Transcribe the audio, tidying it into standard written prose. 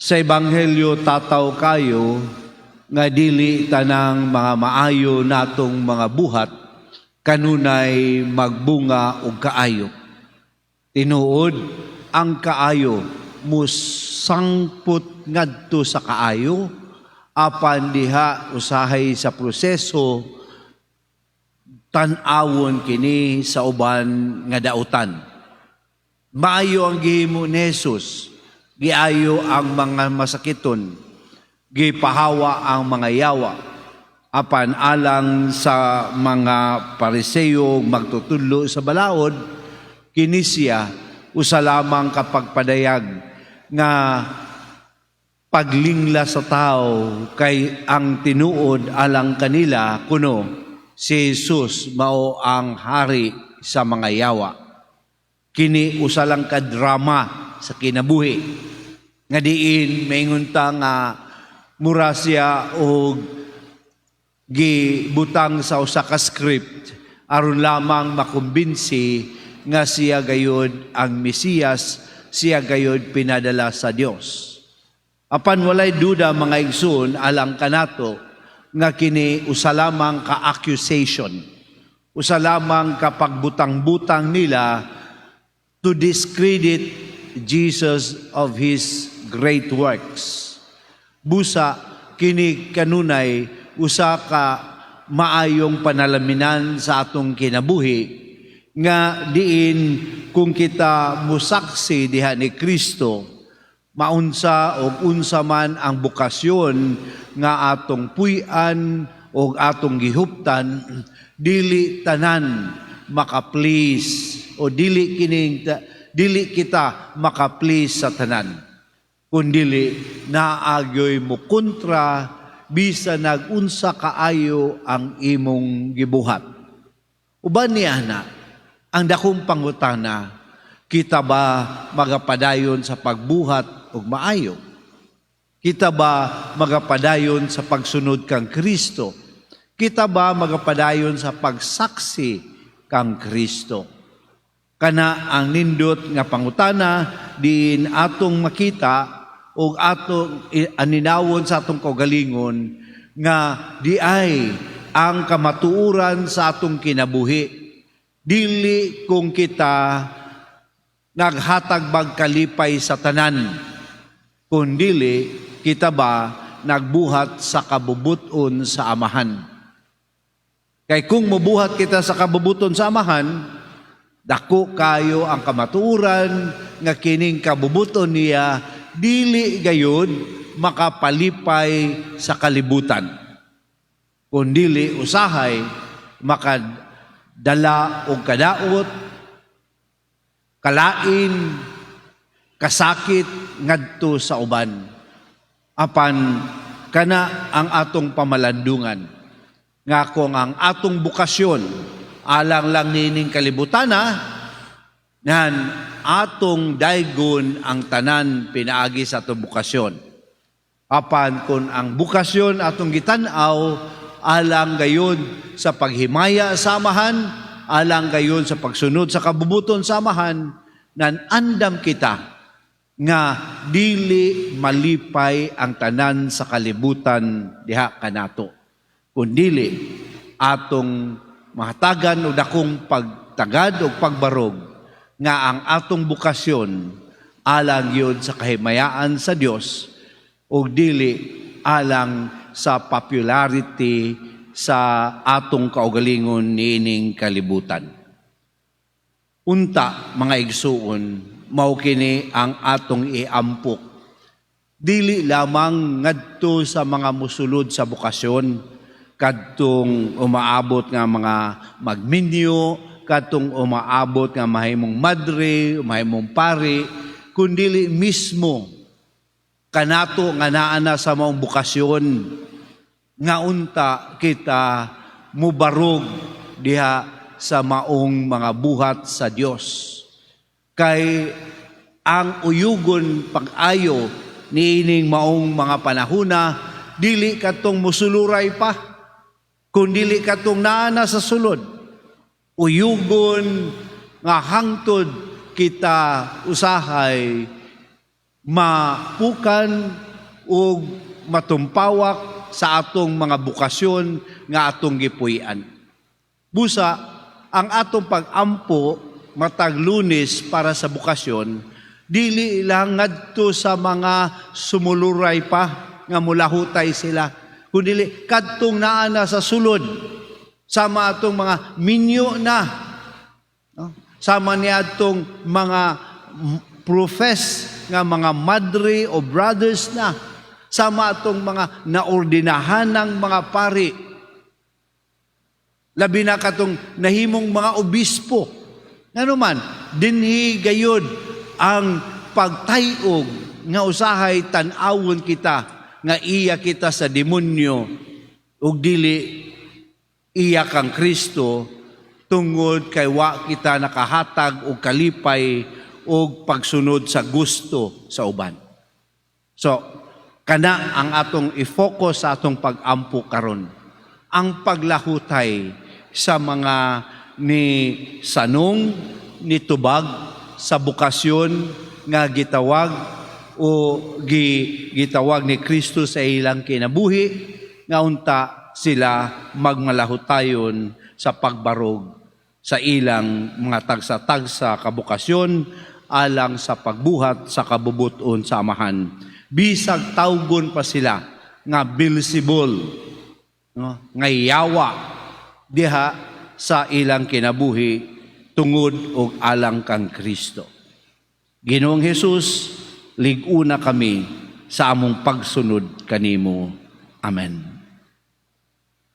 Sa Ebanghelyo, tataw kayo nga dili tanang mga maayo natong mga buhat kanunay magbunga og kaayo. Tinuod, ang kaayo musangpot ngadto sa kaayo, apan diha usahay sa proseso tan-awon kini sa uban nga dautan. Maayo ang gihimo ni Jesus, giayo ang mga masakiton, gipahawa ang mga yawa. Apan alang sa mga Pariseo, magtutudlo sa balaod, kini siya usa lamang ka pagpadayag nga paglingla sa tao, kay ang tinuod alang kanila kuno si Jesus mao ang hari sa mga yawa. Kini usa lang ka drama sa kinabuhi nga diin maingon ta nga mura siya og gibutang sa usa ka script aron lamang makumbinsi nga siya gayud ang Mesiyas, siya gayud pinadala sa Dios. Apan walay duda, mga igsoon, alang kanato nga kini usa lamang ka accusation, usa lamang ka pagbutang-butang nila to discredit Jesus of his great works. Busa kini kanunay usa ka maayong panalaminan sa atong kinabuhi nga diin kung kita musaksi diha ni Kristo, maunsa o unsa man ang bukasyon nga atong puy-an o atong gihuptan, dili tanan maka-please o dili kita maka-please sa tanan, kundili naagyoy mo kontra bisa nag-unsa kaayo ang imong gibuhat. Uban niya na ang dakong pangutana, kita ba magapadayon sa pagbuhat og maayo? Kita ba magapadayon sa pagsunod kang Kristo? Kita ba magapadayon sa pagsaksi kang Kristo? Kana ang nindot nga pangutana diin atong makita og atong aninawon sa atong kaugalingon nga diay ang kamatuoran sa atong kinabuhi. Dili kung kita naghatag bag kalipay sa tanan, kundili kita ba nagbuhat sa kabubuton sa Amahan. Kay kung mubuhat kita sa kabubuton sa Amahan, dako kayo ang kamatuoran nga kining kabubuton niya dili gayud makapalipay sa kalibutan, kundili usahay makadala og kadaot, kalain, kasakit ngadto sa uban. Apan kana ang atong pamalandungan nga kung ang atong bukasyon alang lang nining kalibutana, nan atong daygon ang tanan pinaagi sa atong bukasyon. Apan kung ang bukasyon atong gitan-aw alang gayon sa paghimaya sa Amahan, alang gayon sa pagsunod sa kabubuton sa Amahan, nan andam kita nga dili malipay ang tanan sa kalibutan diha kanato. Kundili atong mahatagan og dakong pagtagad o pagbarog nga ang atong bukasyon alang yun sa kahimayaan sa Dios ug dili alang sa popularity sa atong kaugalingon niining kalibutan. Unta, mga igsuon, mao kini ang atong iampok. Dili lamang ngadto sa mga musulod sa bukasyon, kadtong umaabot nga mga magminyo, kadtong umaabot nga mahimong madre, mahimong pari, kundili mismo kanato nga naa na sa maong bukasyon nga unta kita mubarog diha sa maong mga buhat sa Dios. Kay ang uyugon pag-ayo niining maong mga panahuna, dili katong musuluray pa, kundili katong naa na sa sulod. Uyugon nga hangtod kita usahay Mapukan ug matumpawak sa atong mga bukasyon nga atong gipuy-an. Busa, ang atong pag-ampo matag Lunes para sa bukasyon, dili lang ngadto sa mga sumuluray pa nga mulahutay sila, kundi kadtong naa na sa sulod, sama atong mga minyo na, no? Sama niadtong mga profess nga mga madre o brothers na, sama atong mga naordinahan ng mga pari, labi na katong nahimong mga obispo. Ngano man, dinhi gayud ang pagtayog nga usahay tan-awon kita nga iya kita sa demonyo ug dili iya kang Kristo, tungod kay wa kita nakahatag og kalipay og pagsunod sa gusto sa uban. So, kana ang atong i-focus sa atong pag-ampo karon. Ang paglahutay sa mga ni sanong, ni tubag sa bukasyon nga gitawag o gitawag ni Kristo sa ilang kinabuhi nga unta sila magmalahutayon sa pagbarog sa ilang mga tagsa-tagsa kabukasyon alang sa pagbuhat sa kabubut-on sa Amahan. Bisag tawgon pa sila nga Beelzebul, no? Nga yawa diha sa ilang kinabuhi tungod og alang kang Kristo. Ginoong Hesus, lig-una kami sa among pagsunod kanimo. Amen.